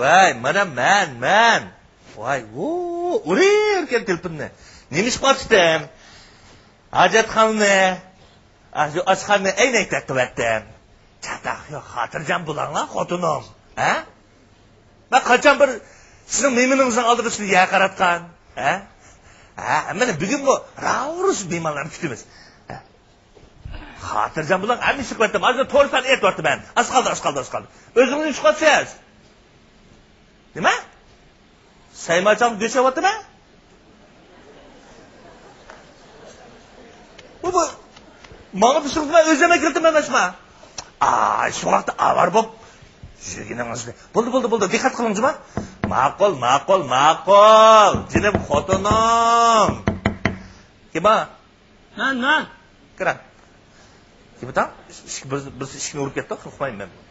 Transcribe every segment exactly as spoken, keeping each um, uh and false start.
ۋاي، مانا مەن، مەن. ۋاي، ۋۇ، ئۇرۇۋېرىپتىكەن تېلېفوننى. نېمە ئىش قىلىۋاتىسەن؟ ھاجەتخانىنى، ئاشۇ ئاشخانىنى ئەينەكتەك قىلىۋەتتىم. چاتاق يوق، خاتىرجەم بولۇڭلار، خوتۇنۇم. ھە؟ مەن قاچان بىر سىزنىڭ مېيمىنىڭىزنىڭ ئالدىدا سىزنى يەر قاراتقان؟ ھە؟ ھە، مانا بۈگۈنمۇ راۋۇرۇس مېھمانلارنى كۈتىمىز. ھە؟ خاتىرجەم بولۇڭ، ھەممە ئىشنى قىلىۋەتتىم. ھازىر توغرىسىنى ئېيتىۋاتىمەن. ئاز قالدى، ئاز قالدى، ئاز قالدى. ئۆزىڭىز نېمە ئىش قىلىۋاتىسىز؟ نېمە؟ سەيماچاڭ گۆش يەۋاتىمەن؟ بۇ، بۇ، ماڭا بىر سۆز قىلماي ئۆزۈم ئەكىرىۋاتىمەن ئەمەسمۇ؟ ئاي، شۇ ۋاقىتتا ئاۋارە بولۇپ يۈرگىنىڭىزنى. بولدى، بولدى، بولدى. دىققەت قىلىڭ جۇما. ماقۇل، ماقۇل، ماقۇل. جېنىم خوتۇنۇم. كىم بۇ؟ مەن، مەن. كىرە. كىم بۇ؟ ئىشىك، بىر، بىرسى ئىشىكنى ئۇرۇپ كەتتى، ئۇقمايمەن مەن.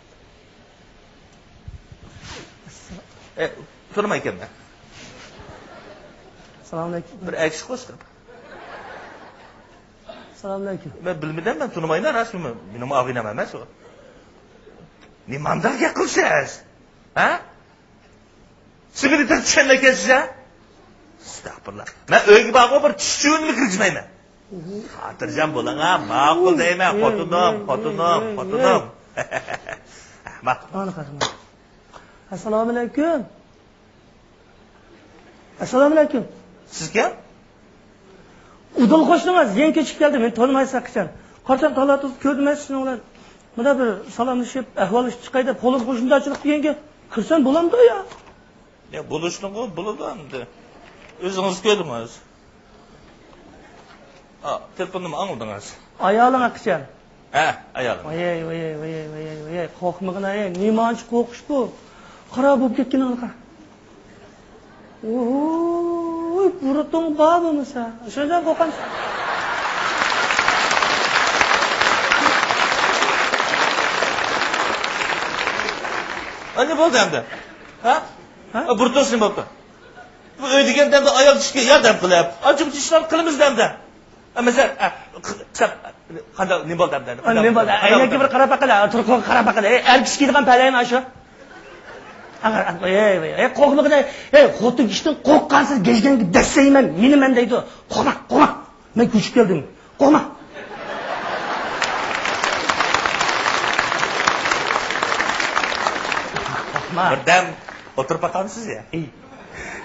ئە، تونۇمايكەنمەن. سالام ئەلەيكۇم. بىر ئەكشى قوشقان. سالام ئەلەيكۇم. مەن بىلمىدىم، مەن تونۇمايمەن، راست مېنىڭ ئاغىنەم ئەمەس ئۇ. نېمانداق گەپ قىلىسىز؟ ھە؟ سىز مېنى تېخى چۈشەنمەيكەنسىز ھە؟ ئەستەغپۇرۇللا. مەن ئۆيگە بارغۇ بىر چۈش چۈۋىنىمۇ كىرگۈزمەيمەن. خاتىرجەم بولۇڭ ھە، ماقۇل دەيمەن، خوتۇنۇم، خوتۇنۇم، خوتۇنۇم. ماقۇل. مانا قارىسىڭلار. ئەسسالامۇ ئەلەيكۇم. ئەسسالامۇ ئەلەيكۇم. سىز كىم؟ ئۇدۇل قوشنىڭىز، يېڭى كۆچۈپ كەلدى، مېنى تونۇمايسىز قاچان. قارىسام تالا-تۇز كۆردۈم سىزنىڭ بىلەن. مۇنداق بىر سالاملىشىپ، ئەھۋاللىشىپ چىقاي دەپ، قولىمىز قوشنىدارچىلىق دېگەنگە كىرسەم بولامدۇ يا؟ يا، بولۇشنىغۇ بولىدۇ ئەمدى. ئۆزىڭىز كۆردىڭىز. ئا، تېلېفوننىمۇ ئاڭلىدىڭىز. ئايالىڭ ئەكىچەن. ھە، ئايالىم. ۋايەي، ۋايەي، ۋايەي، ۋايەي، ۋايەي، قورقمىغىن ئايەي، نېمانچە قورقۇش بۇ؟ خاراب بولۇپ كەتكىنىڭگە قارا. ۋوي، بۇرۇتۇڭ بار بولمىسا، شۇنداق قورقامسەن. ئەمدى بولدى ئەمدى. ھە؟ ھە؟ بۇرۇتۇڭ نېمە بوپتۇ؟ بۇ ئۆي دېگەندە ئەمدى ئايال كىشىگە ياردەم قىلىپ، ئانچە-مۇنچە ئىشلارنى قىلىمىز ئەمدى. ئە، مەسىلەن، ئە، ق-، قىسا-، قانداق، نېمە بولدى ئەمدى؟ ئە، نېمە بولدى؟ ئەينەككە بىر قاراپ باققىلى، تۇرقىغا قاراپ باققىلى. ئەي، ئەر كىشى كىيىدىغان پەلەيمۇ شۇ؟ ئەي، ئەي، قورقمىغىن، ئەي، خوتۇن كىشىدىن قورققانسىز، گەجگەنگە دەسسەيمەن، مېنىمەن دەيدۇ. قورقما، قورقما. مەن كۆچۈپ كەلدىم. قورقما. قورقما. بىردەم ئولتۇرۇپ باقامسىز يا؟ ئەي.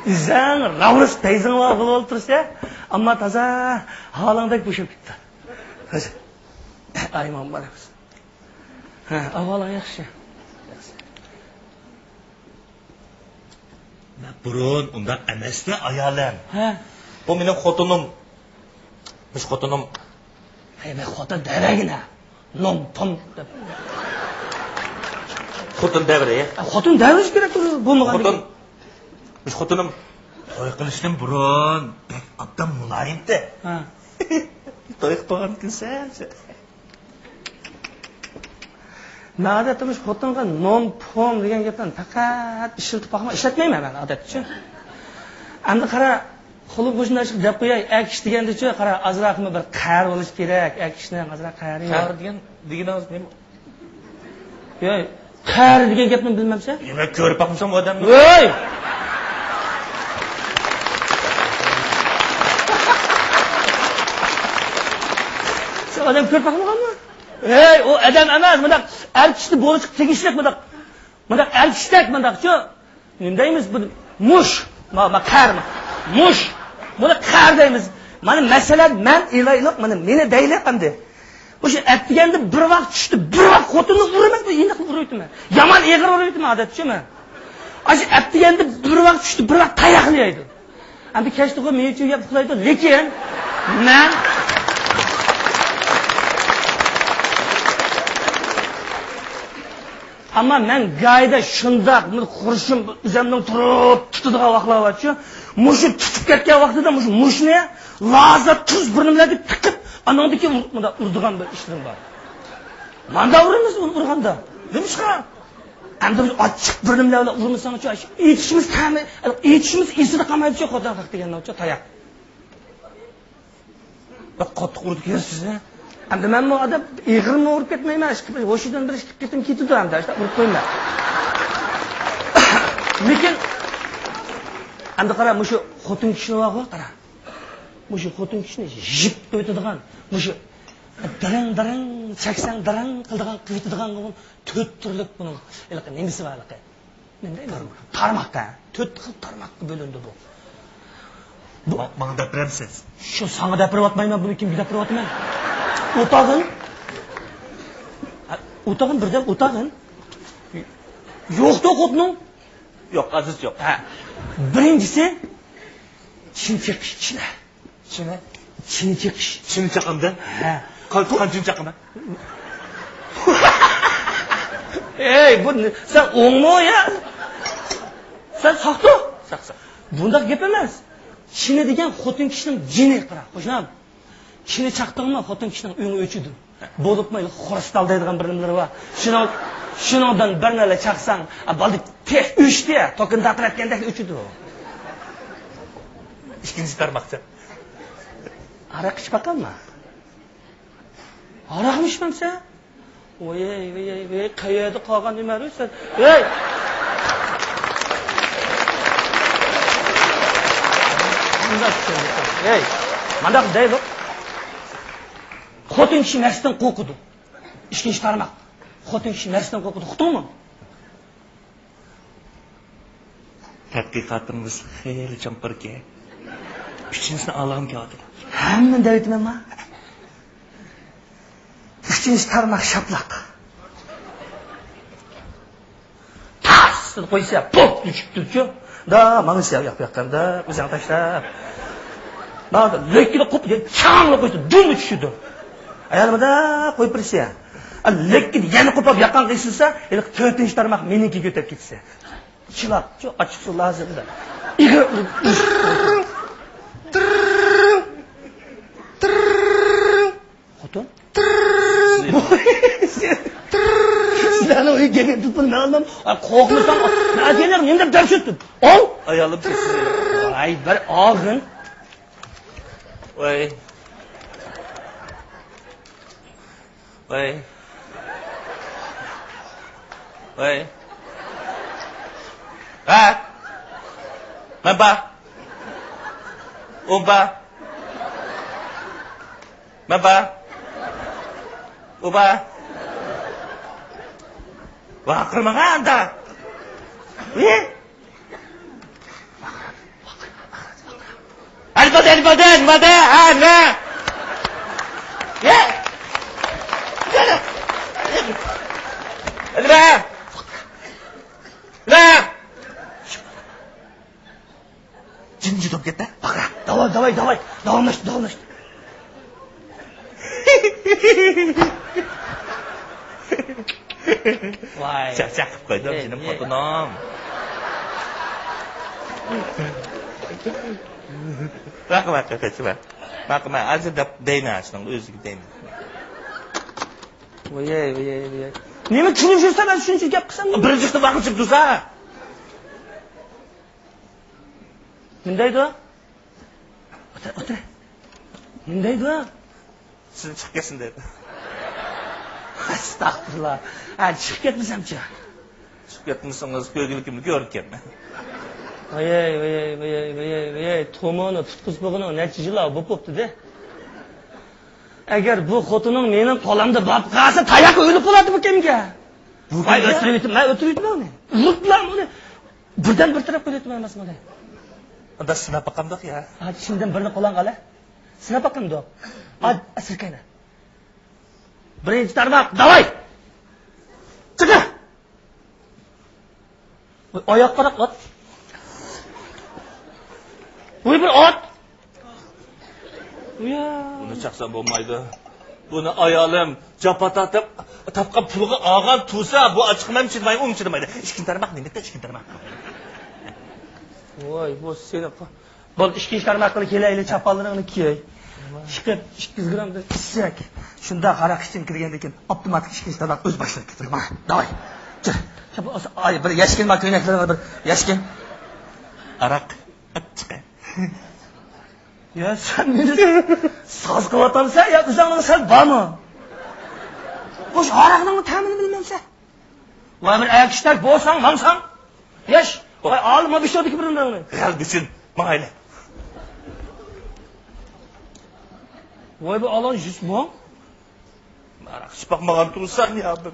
ئۆزۈڭ راۋۇرۇس پەيزىڭ بار بولۇپ ئولتۇرسا، ئەمما تازا ھالىڭدەك بوشاپ كېتىپتۇ. ھازىر. ئايمان بارىمىز. ھە، ئەھۋالىڭ ياخشى. مەن بۇرۇن ئۇنداق ئەمەستى، ئايالىم. ھە. بۇ مېنىڭ خوتۇنۇم. مۇشۇ خوتۇنۇم. ھەي، مەن خوتۇن دەۋەرگىنە. نوم پوم دەپ. خوتۇن دەۋرى. ئە، خوتۇن دەۋرىش كېرەك تۇر، بولمىغان خوتۇن. مۇشۇ خوتۇنۇم توي قىلىشتىن بۇرۇن بەك ئابدان مۇلايىمتى. ھە. توي قىلىپ بولغاندىن كېيىن سەل. مەن ئادەتتە مۇشۇ خوتۇنغا نوم پوم دېگەن گەپلەرنى پەقەت ئىشلىتىپ باقماي، ئىشلەتمەيمەن مەن ئادەتتىچۇ. ئەمدى قارا، خۇلۇپ مۇشۇنداق دەپ قوياي، ئەر كىشى دېگەندىچۇ، قارا، ئازراقمۇ بىر قەھرى بولۇش كېرەك، ئەر كىشىنىڭ ئازراق قەھرى. قەھرى دېگەن، دېگىنىڭىز نېمە؟ ياي، قەھرى دېگەن گەپنى بىلمەمسەن؟ يا، مەن كۆرۈپ باقمىسام ئۇ ئادەمنى. ھەي! سەن ئادەم كۆرۈپ باقمىغانمۇ؟ ھەي، ئۇ ئادەم ئەمەس، مۇنداق ئەر كىشىدە بولۇشقا تېگىشلىك مۇنداق. مۇنداق ئەر كىشىدەك مۇنداقچۇ. نېمە دەيمىز بۇنى؟ مۇش. ما، ما، قەھرى ما. مۇش. بۇنى قەھرى دەيمىز. مانا مەسىلەن، مەن ئېلىۋېلىق، مانا مېنى دەيلى ئەمدى. مۇشۇ ئەتىگەندە بىر ۋاق چۈشتە بىر ۋاق خوتۇننى ئۇرىمەن، بۇ ئېنىق ئۇرۇۋېتىمەن. يامان ئېغىر ئۇرۇۋېتىمەن ئادەتتىچۇ مەن. ئاشۇ ئەتىگەندە بىر ۋاق چۈشتە بىر ۋاق تاياقلىيدۇ. ئەمدى كەچتىغۇ مېنى چۈشۈرۈپ ئۇخلايدۇ، لېكىن مەن، ئەمما مەن گاھىدا شۇنداق، بۇ خۇرۇشۇم ئۆزۈمنىڭ تۇرۇپ تۇتىدىغان ۋاقىتلار بارچۇ، مۇشۇ تۇتۇپ كەتكەن ۋاقتىدا مۇشۇ مۇشنى لازا تۇز بۇرنۇملاردا تىقىپ، ئانىڭدىن كېيىن مۇنداق ئۇرىدىغان بىر ئىشلىرىم بار. ماندا ئۇرىمىز ئۇنى ئۇرغاندا. نېمىشقا؟ ئەمدى بىز ئاچچىق بىر نېمىلەر بىلەن ئۇرمىساڭچۇ، ئېيتىشىمىز تەمى، ئېيتىشىمىز ئېسىدە قالمايدىچۇ، خوتۇن خەق دېگەننىڭچۇ تاياق. بەك قاتتىق ئۇرىدىكەن سىزنى. ئەمدى مەنمۇ ئادەم ئېغىرمۇ ئۇرۇپ كەتمەيمەن، ئىككى، ھوشىدىن بىر ئىككى قېتىم كېتىدۇ ئەمدى، ئاشۇنداق ئۇرۇپ قويىمەن. لېكىن، ئەمدى قارا، مۇشۇ خوتۇن كىشىلەر بارغۇ، قارا. مۇشۇ خوتۇن كىشىنى يىپ قويۇۋېتىدىغان، مۇشۇ دىرىڭ دىرىڭ چەكسەڭ دىرىڭ قىلىدىغان، قىلىۋېتىدىغان تۆت تۈرلۈك بۇنىڭ ھېلىقى نېمىسى بار ھېلىقى. نېمە دەيدۇ؟ تارماق. تارماق، ھە. تۆت خىل تارماققا بۆلۈنىدۇ بۇ. بۇ ما-، ماڭا دەپ بېرەمسىز؟ شۇ ساڭا دەپ بېرىۋاتمايمەن، بۇنى كىمگە دەپ بېرىۋاتىمەن؟ ئولتۇرغىن. ھە، ئولتۇرغىن، بىردەم ئولتۇرغىن. يوقتۇ خوتۇنۇڭ؟ يوق، ئازىز يوق. ھە. بىرىنچىسى، چىنە چېقىش، چىنە. چىنە؟ چىنە چېقىش. چىنە چاقامدا؟ ھە. قان-، قانچىنى چاقىمەن؟ ئەي، بۇ نې-، سەن ئوڭمۇ يا؟ سەن ساقتۇ؟ ساق، ساق. بۇنداق گەپ ئەمەس. چىنە دېگەن خوتۇن كىشىنىڭ جېنى، قارا، قوشنام. چىنە چاقتىڭمۇ، خوتۇن كىشىنىڭ ئۆڭى ئۆچىدۇ. بولۇپمۇ خرۇستال دەيدىغان بىر نېمىلىرى بار. شۇنىڭ، شۇنىڭدىن بىر نەلە چاقساڭ، ئا، بالدى تېخ ئۆچتى، توكىنى تارتىۋەتكەندەك ئۆچىدۇ. ئىككىنچى تارماقچە. ھاراق ئىچىپ باقامما؟ ھاراقمۇ ئىچمەمسەن؟ ۋاي، ۋاي، ۋاي، قەيەردە قالغان نېمە سەن؟ ھەي! ھەي! مانداق دەيدۇ. خوتۇن كىشى نەرسىدىن قورقىدۇ. ئىككىنچى تارماق. خوتۇن كىشى نەرسىدىن قورقىدۇ. ئۇقتۇڭمۇ؟ تەتقىقاتىڭىز خېلى چوڭقۇركەن. ئۈچىنچىسىنى ئاڭلىغۇم كېلىۋاتىدۇ. ھەممىنى دەۋېتىمەنما؟ ئۈچىنچى تارماق شاپىلاق. تاس! دەپ قويسا، پوپ! چۈشۈپتۇچۇ. دا، ماڭسا، ياق، ياق، ياققاندا، ئۆزۈڭ تاشلاپ. ماڭا لۆككىدە قوپ، چاڭلا قويسا، دۈملا چۈشىدۇ. ئايالىم دا قويۇپ بېرىشى. لۆككىدە يەنە قوپاپ ياققان قىيسىلسا، ھېلىكى تۆتىنچى تارماق مېنىڭكىگە ئۆتۈپ كېتىسە. چىلاپ، چۇ، ئاچچىقسۇ لازىم دا. ئېغىر ئۇرۇپ، ئۇرۇپ. خوتۇن؟ سىلەرنىڭ ئۆيگە كەلگەن تۇتقىنى مەن ئالمام. ئا، قورقمىساڭ، مەن ئەتىگەنلەر نېمە دەپ دەرس ئۆتتۈم؟ ئال! ئايالىم كەتسۇن. ۋاي، بىر ئاغىن. ۋاي. ۋاي. ۋاي. ھە؟ مەن بار. ئۇ بار. مەن بار. ئۇ بار. ۋارقىرىمىغان ئاندا. ھە؟ ئەلبەتتە، ئەلبەتتە، ئەلبەتتە، ھە، نە؟ يە؟ يەنە؟ نېمە؟ نېمە؟ جىمجىت بولۇپ كەتتى. داۋاي، داۋاي، داۋاي. داۋاملاشتى، داۋاملاشتى. ۋاي. چاقچاق قىلىپ قويدۇم، ئەي، جېنىم ئەي. خوتۇنۇم. باقما، قېچىما. باقما، ھازىر دەپ دەيمەن، شۇنىڭ ئۆزىگە دەيمەن. ۋاي، ۋاي، ۋاي. نېمە كۈلۈپ يۈرسەم، مەن شۇنچە گەپ قىلسام. بىرىنچى قېتىم ۋاقىت چىقىپ تۇرسا. نېمە دەيدۇ؟ ئولتۇر، ئولتۇر. نېمە دەيدۇ؟ سىزنى چىقىپ كەتسۇن دەيدۇ. ئەستەغپۇرۇللا. ھە، چىقىپ كەتمىسەمچۇ؟ چىقىپ كەتمىسىڭىز، كۆرگۈلۈكۈمنى كۆرۈركەن. ۋايەي، ۋايەي، ۋايەي، ۋايەي، ۋايەي، تومۇرنى تۇتقۇزۇپ بولغىنىغا نەچچە يىللار بولۇپ بوپتۇ-دە. ئەگەر بۇ خوتۇنۇڭ مېنىڭ قولۇمدا بولۇپ قالسا، تاياققا ئۆلۈپ بولاتتى بۇ كەمگە. ۋاي، ئۆلتۈرۈۋېتىپ، مەن ئۆلتۈرۈۋېتىمەن ئۇنى. ئۇرۇپلا ئۇنى. بىردىن بىر تەرەپ قىلىۋېتىمەن مەسىلىنى. ئۇندا سىناپ باقامدۇق يا؟ ھە، ئىچىمدىن بىرنى قولۇڭغا ئال. سىناپ باقامدۇق؟ ئا، ئەسىركەينە. بىرىنچى تارماق، داۋاي! چىقە! ئاياققا قاراپ ئات. ۋوي، بىر ئات! ئۇيا. بۇنى چاقسام بولمايدۇ. بۇنى ئايالىم جاپا تارتىپ تاپقان پۇلىغا ئالغان تۇرسا، بۇ ئاچچىقىم ھەم چىدىمايدۇ، ئۇمۇ چىدىمايدۇ. ئىككىنچى تارماق نېمە دەيدۇ؟ ئىككىنچى تارماق. ۋاي، بۇ سېنى قا-، بول، ئىككىنچى تارماققا كېلەيلى، چاپانلىرىڭنى كىي. چىقىپ، ئىككى يۈز گرامدىن كىچىك. شۇنداق ھاراق ئىچكۈڭ كىرگەندىن كېيىن، ئاپتوماتىك ئىككىنچى تارماق ئۆزى باشلاپ كېتىدۇ. مانا، داۋاي. چىق. چاپ، ئاي، بىر يەشكىن بار، كۆينەكلىرىڭنى بىر يەشكىن. ھاراق. ئاچچىقى. يا، سەن مېنى ساز قىلىۋاتامسەن يا ئۆزۈڭنىڭ سەل بارمۇ؟ مۇشۇ ھاراقنىڭ تەمىنى بىلمەمسەن؟ ۋاي، بىر ئەر كىشىدەك بولساڭ، ماڭساڭ. ياش. ۋاي، ئالما بىشوردىكى بىرىنى. غەلىبە ئۈچۈن ماڭايلى. ۋاي، بۇ ئالان يۈز مىڭ. ماراق ئىچىپ باقمىغان تۇرسام يا بىر.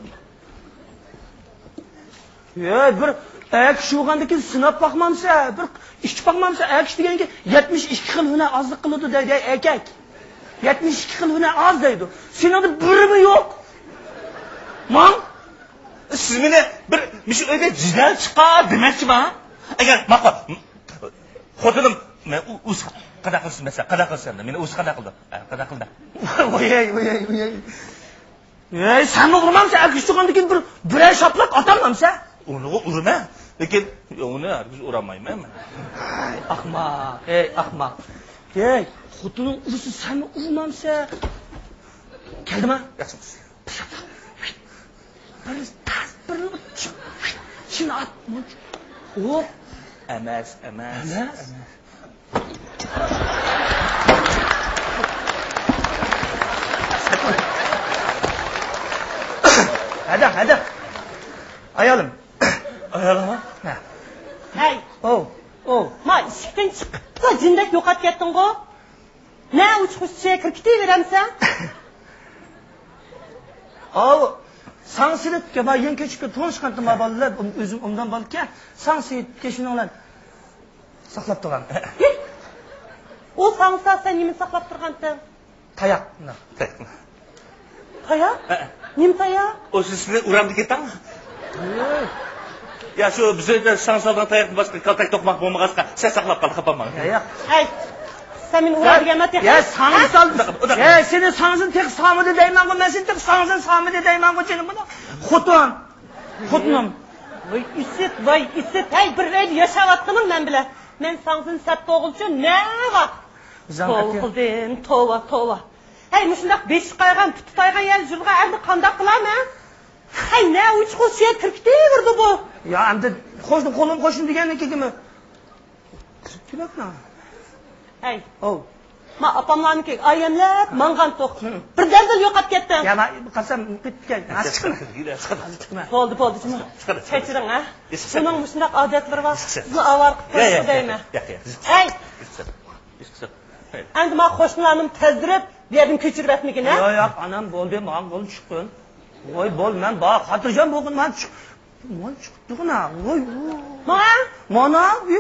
ھەي، بىر ئەكىش يۇغاندىن كېيىن سىناپ باقمامسە، بىر ئىچىپ باقمامسە، ئەكىش دېگەنگە يەتمىش ئىككى خىل ھۈنەر ئازلىق قىلىدۇ دەيدۇ، ئەكەك. يەتمىش ئىككى خىل ھۈنەر ئاز دەيدۇ. سېنىڭدە بىرىمۇ يوق. ماڭ. سىز مېنى بىر مۇشۇ ئۆيدە جېدەل چىقار دېمەكچىما؟ ئەگەر ماقۇل، خوتۇنۇم، مەن ئۇ-، ئۇز قانداق قىلسۇن، مەسىلەن، قانداق قىلسۇن، مېنى ئۇز قانداق قىلدى؟ ھە، قانداق قىلدى؟ ۋاي، ۋاي، ۋاي. ھەي، سەنمۇ ئۇرمامسەن؟ ئەكىش تۇرغاندىن كېيىن بىر، بىرەر شاپىلاق ئاتالمامسەن؟ ئۇنىغۇ ئۇرىمەن، لېكىن ئۇنى ھەرگىز ئۇرالمايمەن مەن. ھەي، ئاخماق، ھەي، ئاخماق. ھەي، خوتۇنۇڭ ئۇرسا سەنمۇ ئۇرمامسەن؟ كەلدىما؟ ياخشى. بىر تاس، بىر چىن ئات. ئۇ. ئەمەس، ئەمەس. ئەمەس. ھەدە، ھەدە. ئايالىم. ئايالىڭمۇ؟ ھە. ھەي. ئوۋ، ئوۋ. ما ئىشىكتىن چىقىپلا جىندەك يوقاپ كەتتىڭغۇ؟ نە ئۇچقۇچە كىرىپ كېتىۋېرەمسەن؟ ئاۋۇ، ساڭا سېلىپ، ما يېڭى كۆچۈپ كېلىپ تونۇشقانتىم، ما بالىلار، ئۆزۈم ئوبدان بالىكەن، ساڭا سېلىپ كېلىشىنىڭلار ساقلاپ تۇرغان. ئۇ ساڭا سەن نېمە ساقلاپ تۇرغانتىڭ؟ تاياق. تاياق؟ ھە. نېمە تاياق؟ ئۇ سىز سىزنى ئۇرامدىكى تاڭ. يا، شۇ بىز ئۆيدە ساڭا سالغان تاياقتىن باشقا كالتەك توقماق بولمىغاچقا، سەن ساقلاپ قال، خاپا بولماڭ. ياق. ھەي، سەن مېنى ئۇرار دېگەنما تېخى؟ يا، ساڭا سال. يا، سېنى ساڭزىنى تېخى سامىدى دەيمەنغۇ، مەن سېنى تېخى ساڭزىنى سامىدى دەيمەنغۇ، جېنىم بۇنى. خوتۇن. خوتۇنۇم. ۋاي ئىسىت، ۋاي ئىسىت. ھەي، بىر ئۆيدە ياشاۋاتقىنىڭ مەن بىلەن. مەن ساڭزىنى سەت بولغۇچە نەۋاق؟ توۋا قىلدىم، توۋا، توۋا. ھەي، مۇشۇنداق بېشى قايغان، پۇتى تايغان يەر يۈرگەن ئەمدى قانداق قىلامەن؟ ھەي، نە ئۇچقۇچە كىرىپ كېتىۋېرىدۇ بۇ. يا، ئەمدى قوشنا، قولۇم قوشنا دېگەندىن كېيىنمۇ كىرىپ كېلەتنا. ھەي. ئوۋ. ما ئاپاملارنىڭكى ئايەملەپ ماڭغانتۇق. بىردەمدىلا يوقاپ كەتتىڭ. يا، ما قارىسام كېتىپ كەتكەن. ھازىر چىقىمەن. ھازىر چىقىمەن. بولدى، بولدى، جۇمۇ. كەچۈرۈڭ، ھە. بۇنىڭ مۇشۇنداق ئادەتلىرى بار. سىزنى ئاۋارە قىلىپ قويسا دەيمەن. ھەي. ئەمدى ما قوشنىلارنىمۇ تەزدۈرۈپ، بۇ يەردىن كۆچۈرۈۋەتمىگىن، ھە؟ ياق، ياق، ئانام بولدى، ماڭا بولدى، چىققىن. ۋاي، بول، مەن بار، خاتىرجەم بولغىن، مانا چىق-، مانا چىقىپتىغىنا، ۋاي، ۋاي. مانا؟ مانا، ئى.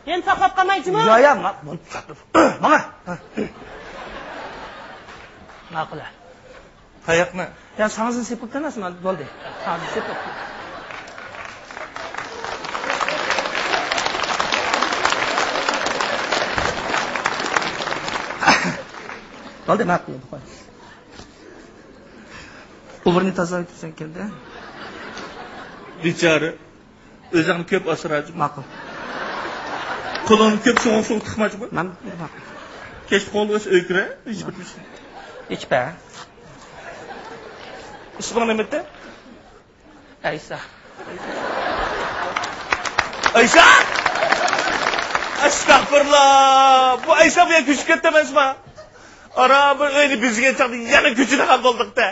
يەنە ساقلاپ قالماي، جۇمۇ. يا، يا، ما-، بول، ماڭا. ھە. ماقۇل. تاياقنى. يا، ساڭزىنى سېپىپ ئەمەسمۇ، بولدى. ساڭزىنى سېپىپ. بولدى، ماقۇل، قوي. ئۇۋىرنى تازىلاپ تۇرساڭ كەلدى. بىچارە. ئۆزۈڭنى كۆپ ئاسراجۇ. ماقۇل. قولۇڭنى كۆپ سوغۇق سۇغا تىقماجۇ. مەن، ماقۇل. كەچتە قولغا ئۆيگە كىرە، ھېچ بىر ئىش. ئىچپە. ئىسمىڭ نېمە ئىدى؟ ئەيسا. ئەيسا؟ ئەستەغپۇرۇللا! بۇ ئەيسا بۇ يەرگە كۆچۈپ كەتتى ئەمەسما؟ ئارا بىر ئۆينى بېزىگەن چاغدا يەنە كۆچىدىغان بولدۇق-تە.